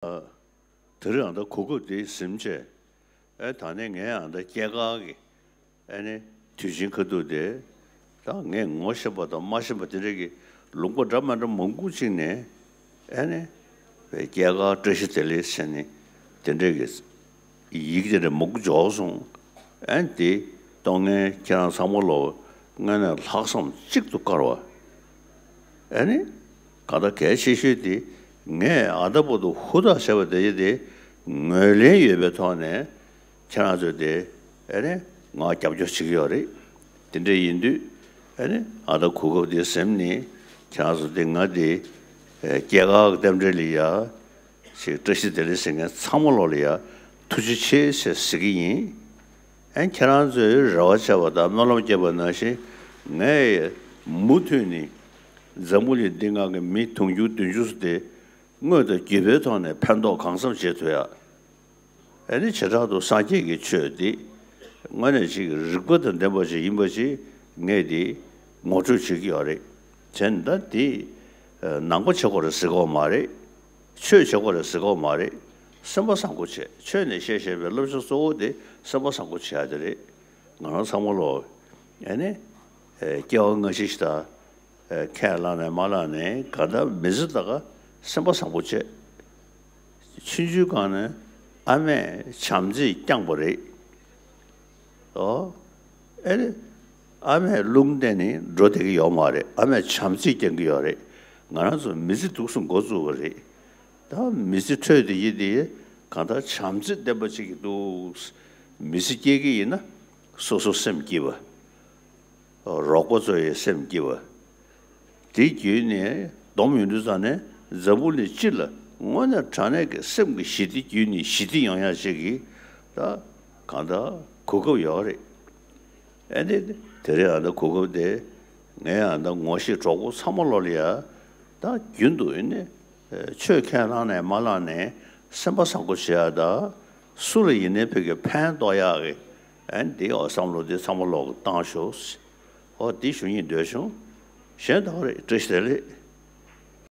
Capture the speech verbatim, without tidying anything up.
དེ་རིང་ཨ་ད་གོ་སྐབས་འདི་ཟིན་བྱས། ཨེ་ད་ནས་ངས་ཨ་ད་སྐྱེས་སྐར་གྱི་ཨེ་ནི་དུས་ཆེན་ཁ་ཐུག་དེ། ད་ངས་ངོ་ཤེས་པ་དང་མ་ཤེས་པ་དེ་འདྲས་ཀྱི་ལུང་པ་འདྲ་མ་འདྲ་མང་པོ་ཅིག་ནས་ཨེ་ནི་སྐྱེས་སྐར་བཀྲ་ཤིས་བདེ་ལེགས་ཟེར་ནས་དེ་འདྲས་ཀྱི་ཡིག་དེ་འདྲས་མང་པོ་འབྱོར་སོང་། ཨེ་ནི་དེ་གཏོང་མཁན་ཁྱེད་རང་ཚང་མ་ལོ་དངོས་གནས་ལྷག་བསམ་གཅིག་ཏུ་དཀར་བ། ཨེ་ནི། གང་ལྟར་གལ་ཆེ་ཤོས་དེ། ངས་ཨ་ད་བར་དུ་ཧུར་ཐག་བྱས་པ་དེ་ཡི་དེ། ངོས་ལེན་ཡོད་པའི་ཐོག་ནས། ཁྱེད་རང་ཚོས་དེ། ཨེ་ནི། ང་རྒྱབ་སྐྱོར་བྱེད་ཀྱི་ཡོད་རེད། དེ་འདྲ་ཡིན་དུས། ཨེ་ནི། ཨ་ད་གོ་སྐབས་དེ་ཟིན་ནས། ཁྱེད་རང་ཚོ་དེ་ང་དེ། ཨེ། སྐྱེས་སྐར་གྱི་རྟེན་འབྲེལ་ལ་ཡ། ཞིག་བཀྲ་ཤིས་བདེ་ལེགས་ཟེར་མཁན་ཚང་མ་ལོ་ལ་ཡ། ཐུགས་རྗེ་ཆེ་ཟེར་ཟེར་གྱི་ཡིན། ཨན། ཁྱེད་རང་ཚོས་རེ་བ་བྱས་པ་དང་སྨོན་ལམ་བསྐྱེད་པ་ནང་བཞིན། ངས་མུ་མཐུད་ནས་འཛམ་བུ་གླིང་འདི་སྒང་གི་མི་དུང་ཕྱུར་བདུན་ཅུ་སོ་དེ་དངོས་དང་བརྒྱུད་པའི་ཐོག་ནས་ཕན་ཐོགས་གང་འཚམ་བྱེད་ཐུབ་ཡ། ཨ་ནི་བྱེ་བྲག་ཏུ་སངས་རྒྱས་ཀྱི་ཆོས་འདི་དངོས་གནས་ཅིག་རིག་པ་དང་ལྡན་པ་ཞིག་ཡིན་པ་ཞིག་ངས་འདི་ངོ་སྤྲོད་བྱེད་ཀྱི་ཡོད་རེད། བྱས་ན་ད་འདི་ནང་པ་བྱེད་དགོས་རེད་ཟེར་གྱི་ཡོད་མ་རེད། ཆོས་བྱེད་དགོས་རེད་ཟེར་གྱི་ཡོད་མ་རེད། སེམས་པ་བཟང་པོ་བྱེད། ཆོས་ནས་བཤད་བཤད་པའི་བསླབ་བྱ་གཙོ་བོ་དེ་སེམས་པ་བཟང་པོ་བྱེད་ཡ་དེ་རེད། ང་རང་ཚང་མ་ལོ། ཨ་ནི། ཨེ། སྐྱེ་བ་སྔ་ཕྱི་ཞིག་དང་། ཨེ། ཁས་བླངས་ནས་མ་བླངས་ནས་གང་ལྟར་མི་ཚེ་ད་ག་སེམས་པ་བཟང་པོ་བྱེད། ཆུང་ཆུང་སྒང་ནས་ཨ་མས་བྱམས་བརྩེས་བསྐྱངས་པ་རེད། ཨོ། ཨེ་རེད། ཨ་མས་རླུང་བསྟན་ནས་འགྲོ་བསྡད་ཀྱི་ཡོད་མ་རེད། ཨ་མས་བྱམས་བརྩེས་བསྐྱང་གི་ཡོད་རེད། ང་རང་ཚོ་མི་ཚེ་འདུག་སེ་འགོ་བཙུགས་པ་རེད། ད་མི་ཚེ་འཕྲོད་དེ་ཡིན་དེ་གང་ལྟར་བྱམས་བརྩེ་ལྡན་པ་ཅིག་གི་འདུག་མི་ཚེ་སྐྱེལ་གྱི་ཡིན་ན། སོ་སོ་སེམས་སྐྱིད་པ། རོགས་པ་ཚོ་ཡི་སེམས་སྐྱིད་པ། དེ་བརྒྱུད་ནས་བསྡོམས་ཡོང་དུས་ཙང་ནས་འཛམ་བུ་གླིང་སྤྱི་ལ་དངོས་གནས་དྲང་གནས་ཀྱི་སེམས་ཀྱི་ཞི་བདེ་བརྒྱུད་ནས་ཞི་བདེ་ཡོང་ཡ་ཞིག་གི་ད་གང་ལྟར་གོ་སྐབས་ཡོད་རེད། ཨེ་འདི་དེ་རིང་ཨ་ད་གོ་སྐབས་དེ་ངས་ཨ་ད་ངོ་ཤེས་གྲོགས་པོ་ཚང་མ་ལོ་ལ་ཡ་ད་རྒྱུན་དུ་ཨེ་ནས་ཆོས་ཁས་བླངས་ནས་མ་བླངས་ནས་སེམས་པ་བཟང་པོ་བྱེད་ཡ་ད། སུ་ལ་ཡིན་ནའི་ཕ་གི་ཕན་ཐོགས་ཡག་གི་ཨན་འདི་འོ་བསམ་བློ་འདི་ཚང་མ་ལོག་བཏང་ཤོག་འོ་འདི་ཞུ་སྙིང་འདོད་བྱུང་། གཞན་དག་རེད། བཀྲ་ཤིས་བདེ་ལེགས།